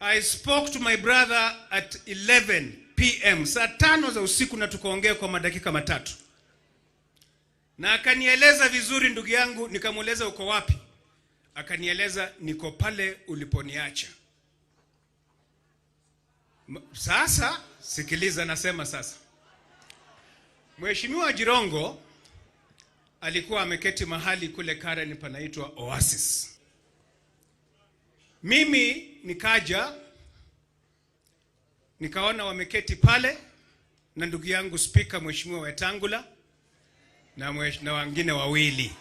I spoke to my brother at 11 p.m. saa 5 za usiku, na tukaongea kwa madakika 3. Na akanieleza vizuri ndugu yangu, nikamueleza uko wapi? Akanieleza niko pale uliponiacha. Sasa sikiliza, nasema sasa. Mheshimiwa Jirongo alikuwa ameketi mahali kule Karen panaitwa Oasis. Mimi nikaja nikaona wameketi pale na ndugu yangu Speaker Mheshimiwa Wetangula na wengine wawili.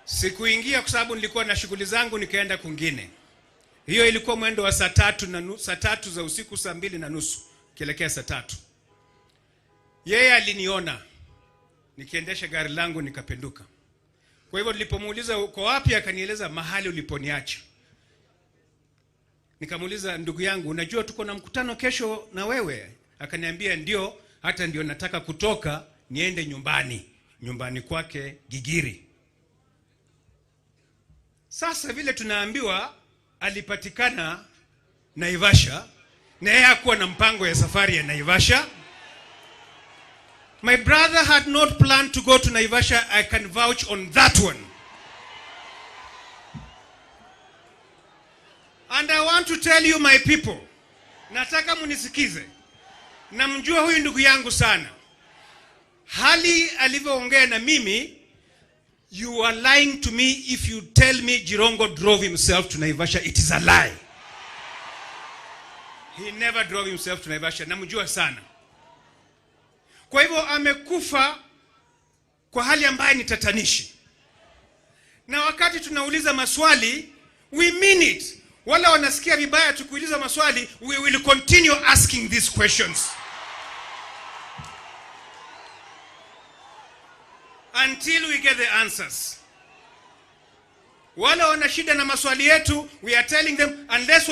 Sikuingia kwa sababu nilikuwa na shughuli zangu, nikaenda kwingine. Hiyo ilikuwa mwendo wa saa tatu na saa tatu za usiku, saa mbili na nusu kuelekea saa 3. Yeye aliniona nikiendesha gari langu nikapenduka. Kwa hivyo nilipomuuliza uko wapi, akanieleza mahali uliponiacha. Nikamuuliza ndugu yangu, unajua tuko na mkutano kesho na wewe? Akaniambia ndio, hata ndio nataka kutoka niende nyumbani, nyumbani kwake Gigiri. Sasa vile tunaambiwa alipatikana Naivasha, na yeye hakuwa na mpango ya safari ya Naivasha. My brother had not planned to go to Naivasha. I can vouch on that one. And I want to tell you my people, nataka munisikize. Namjua huyu ndugu yangu sana. Hali alivyoongea na mimi, you are lying to me if you tell me Jirongo drove himself to Naivasha. It is a lie. He never drove himself to Naivasha. Namjua sana. Kwa hivyo amekufa kwa hali ambayo ni tatanishi. Na wakati tunauliza maswali, we mean it. Wala wanasikia vibaya tukiuliza maswali, we will continue asking these questions until we get the answers. Wala wana shida na maswali yetu, we are telling them unless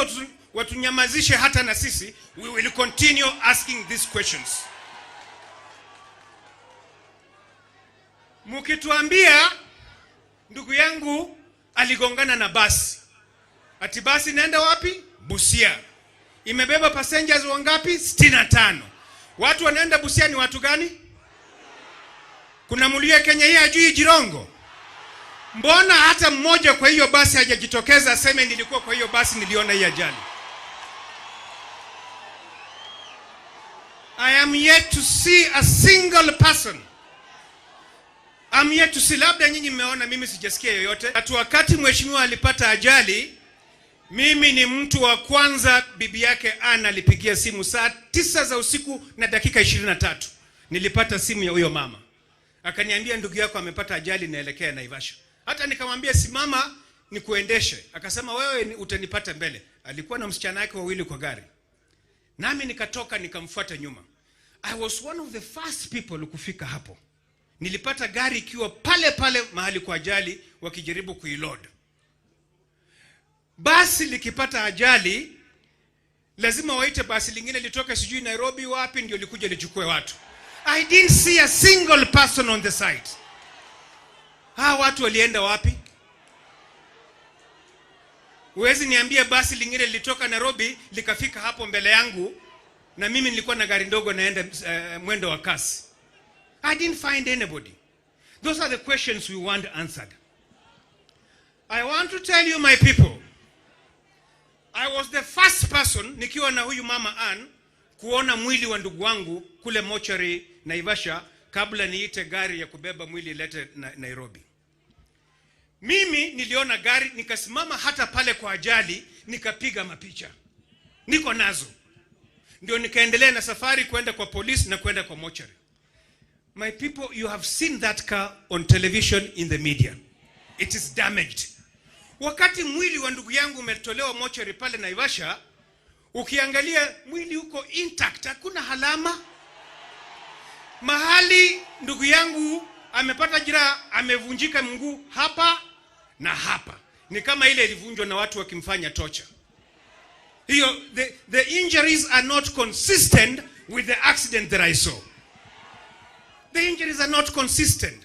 watunyamazishe hata na sisi, we will continue asking these questions. Mukituambia ndugu yangu aligongana na basi, ati basi inaenda wapi? Busia. Imebeba passengers wangapi? 65. Watu wanaenda Busia ni watu gani? Kuna mlio Kenya hii hajui Jirongo? Mbona hata mmoja kwa hiyo basi hajajitokeza aseme nilikuwa kwa hiyo basi niliona hii ajali? I am yet to see a single person. I'm yet to see, labda nyinyi mmeona, mimi sijasikia yoyote. Hata wakati mheshimiwa alipata ajali, mimi ni mtu wa kwanza bibi yake Anna alipigia simu saa 9 za usiku na dakika 23. Nilipata simu ya huyo mama. Akaniambia ndugu yako amepata ajali naelekea Naivasha. Hata nikamwambia simama nikuendeshe. Akasema wewe utanipata mbele. Alikuwa na msichana wake wawili kwa gari. Nami nikatoka nikamfuata nyuma. I was one of the first people kufika hapo. Nilipata gari ikiwa pale pale mahali kwa ajali wakijaribu kuiload. Basi likipata ajali lazima waite basi lingine litoke sijui Nairobi wapi ndio likuja lichukue watu. I didn't see a single person on the site. Hawa watu walienda wapi? Huwezi niambia basi lingine lilitoka Nairobi likafika hapo mbele yangu na mimi nilikuwa na gari ndogo naenda mwendo wa kasi. I didn't find anybody. Those are the questions we want answered. I want to tell you my people, I was the first person nikiwa na huyu mama Ann kuona mwili wa ndugu wangu kule mochari Naivasha kabla niite gari ya kubeba mwili ilete Nairobi. Mimi niliona gari nikasimama hata pale kwa ajali nikapiga mapicha. Niko nazo. Ndio nikaendelea na safari kwenda kwa polisi na kwenda kwa mochari. My people, you have seen that car on television in the media. It is damaged. Wakati mwili wa ndugu yangu umetolewa mochari pale Naivasha, ukiangalia mwili uko intact, hakuna halama. Mahali ndugu yangu amepata jeraha, amevunjika mguu hapa na hapa. Ni kama ile ilivunjwa na watu wakimfanya torture. Hiyo, the injuries are not consistent with the accident that I saw. The injuries are not consistent.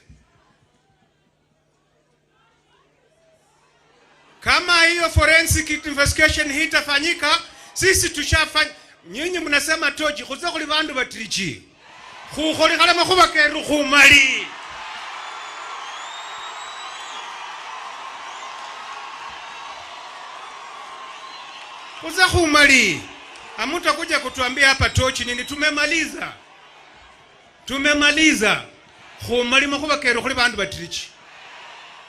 Kama hiyo forensic investigation hitafanyika, sisi tushafanya. Nyinyi mnasema tochi khutsa khuli bandu batirichi khukholikhala makhuba keru khumali. Khutsa khumali. Hamutakuja kutuambia hapa tochi nini, tumemaliza. Tumemaliza. Khumali makhuba keru khuli bandu batirichi.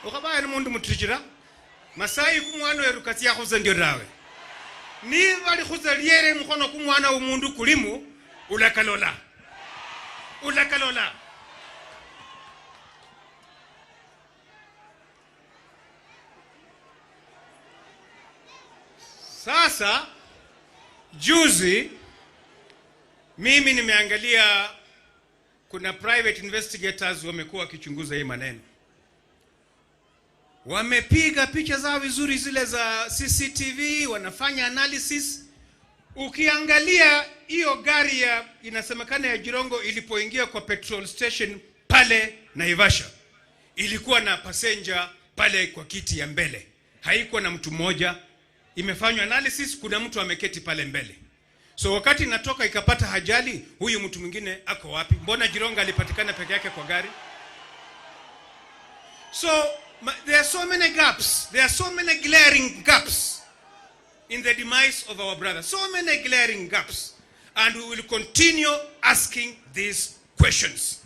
Ukhabaya ni mundu mutirichira masai kumwana weru katsia khusa ndio tawe. Niba likhusa lyere mukhono kumwana womundu kulimu ulakalola. Ulakalola. Sasa juzi mimi nimeangalia kuna private investigators wamekuwa wakichunguza hii maneno. Wamepiga picha zao vizuri zile za CCTV, wanafanya analysis. Ukiangalia hiyo gari ya inasemekana ya Jirongo ilipoingia kwa petrol station pale Naivasha, ilikuwa na passenger pale kwa kiti ya mbele, haikuwa na mtu mmoja. Imefanywa analysis, kuna mtu ameketi pale mbele. So wakati inatoka ikapata ajali, huyu mtu mwingine ako wapi? Mbona Jirongo alipatikana peke yake kwa gari? So there are so many gaps. There are so many glaring gaps in the demise of our brother. So many glaring gaps. And we will continue asking these questions.